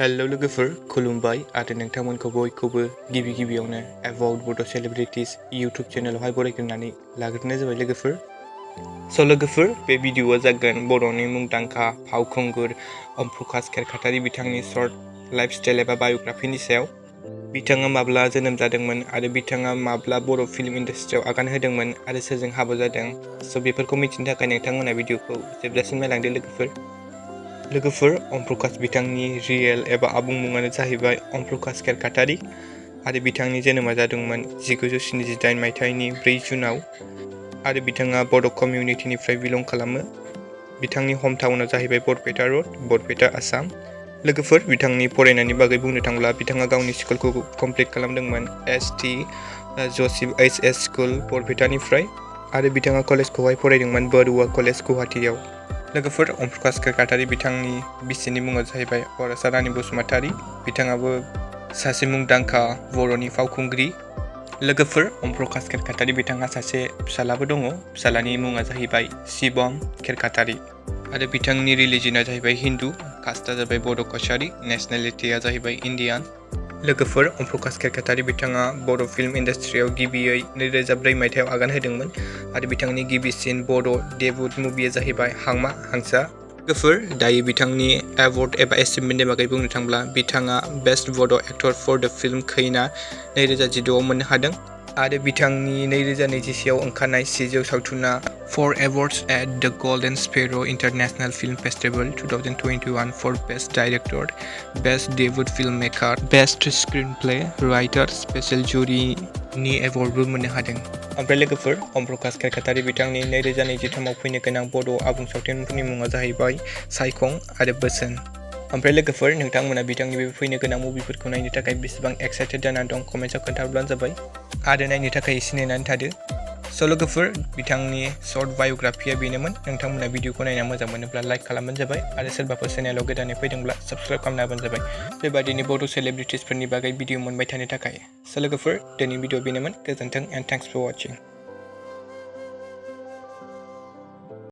Hello लोगोफोर खुलुमबाय आरो नोंथांमोनखौ बयखौबो गिबियावनो एबाउट बड' सेलिब्रिटिस इउट्यूब चेनेलावहाय बरायग्रोनानै लाग्रोनाय जाबाय लोगोफोर। लोगोफोर बे भिडिअआ जागोन बर'नि मुंदांखा फावखुंगुर अमप्रकाश केरकातारी बिथांनि शर्ट लाइफस्टाइल एबा बाय'ग्राफिनि सायाव। बिथाङा माब्ला जोनोम जादोंमोन आरो बिथाङा माब्ला बर' फिल्म इन्डास्ट्रियाव आगान होदोंमोन आरो सोरजों हाबा जादों। बेफोरखौ मिथिनो थाखाय नोंथांमोना भिडिअखौ जोबजासिम नायलांदो लोगोफोर अमप्रकाश बिथांनि रियेल एबा आबुं मुङानो जाहैबाय अमप्रकाश केरकातारी आरो बिथांनि जोनोमा जादोंमोन 1978 मायथाइनि 4 जुनाव आरो बिथाङा बड' कमिउनिटिनिफ्राय बिलं खालामो। बिथांनि हम टाउनआ जाहैबाय बरपेटा रड, बरपेटा, आसाम। लोगोफोर बिथांनि फरायनायनि बागै बुंनो थांब्ला बिथाङा गावनि स्कुलखौ कमप्लिट खालामदोंमोन एस.टि. ज'सेफ एइच.एस. स्कुल बरपेटानिफ्राय आरो बिथाङा कलेजखौहाय फरायदोंमोन बरुवा कलेज गुवाहाटीआव। लोगोफोर अमप्रकाश केरकातारी बिथांनि बिसिनि मुङा जाहैबाय अरासा रानि बसुमतारी। बिथाङाबो सासे मुंदांखा बर'नि फावखुंग्रि। लोगोफोर अमप्रकाश केरकातारी बिथाङा सासे फिसालाबो दङ। फिसालानि मुङा जाहैबाय शिवम केरकातारी आरो बिथांनि रिलिजनआ जाहैबाय हिन्दु। कास्टआ जाहैबाय बड' कसारी, नेशनेलिटिया जाहैबाय इन्डियान। लोगोफोर अमप्रकाश केरकातारी बिथाङा बर' फिल्म इन्डास्ट्रियाव गिबियै 2004 मायथाइयाव आगान होदोंमोन आरो बिथांनि गिबिसिन बड' डेब्युट मुभिया जाहैबाय हांमा हांसा। लोगोफोर दायो बिथांनि एवार्ड एबा एचिभमेन्टनि बागै बुंनो थांब्ला बिथाङा बेस्ट बड' एक्टर फर द फिल्म खैना 2016 आव मोननो हादों आरो बिथांनि 2021 आव ओंखारनाय सिजौ सावथुना 4 awards at the golden sparrow' international film festival 2021 for best director, best debut film maker, best screenplay writer, special जुरीनि एवार्डबो मोननो हादों। ओमफ्राय लोगोफोर अमप्रकाश केरकातारी बिथांनि 2023 आव फैनो गोनां बर' आबुं सावथुनफोरनि मुङा जाहैबाय सायखं आरो बोसोन। ओमफ्राय लोगोफोर नोंथांमोना बिथांनि बे फैनो गोनां मुभिफोरखौ नायनो थाखाय बेसेबां एक्साइटेड जानानै दं कमेन्टआव खोन्थाहरब्लानो जाबाय आरो नायनो थाखाय एसे नेनानै थादो। लोगोफोर बिथांनि शर्ट बाय'ग्राफिया बेनोमोन। नोंथांमोना भिडिअखौ नायना मोजां मोनोब्ला लाइक खालामबानो जाबाय आरो सोरबाफोर चेनेलाव गोदानै फैदोंब्ला साबस्क्राइब खालामना होबानो जाबाय बेबादिनो बड' सेलिब्रिटिसफोरनि बागै भिडिअ मोनबाय थानो थाखाय। लोगोफोर दिनैनि भिडिअ बेनोमोन। गोजोन्थों एन्ड थेंक्स फर वाचिं।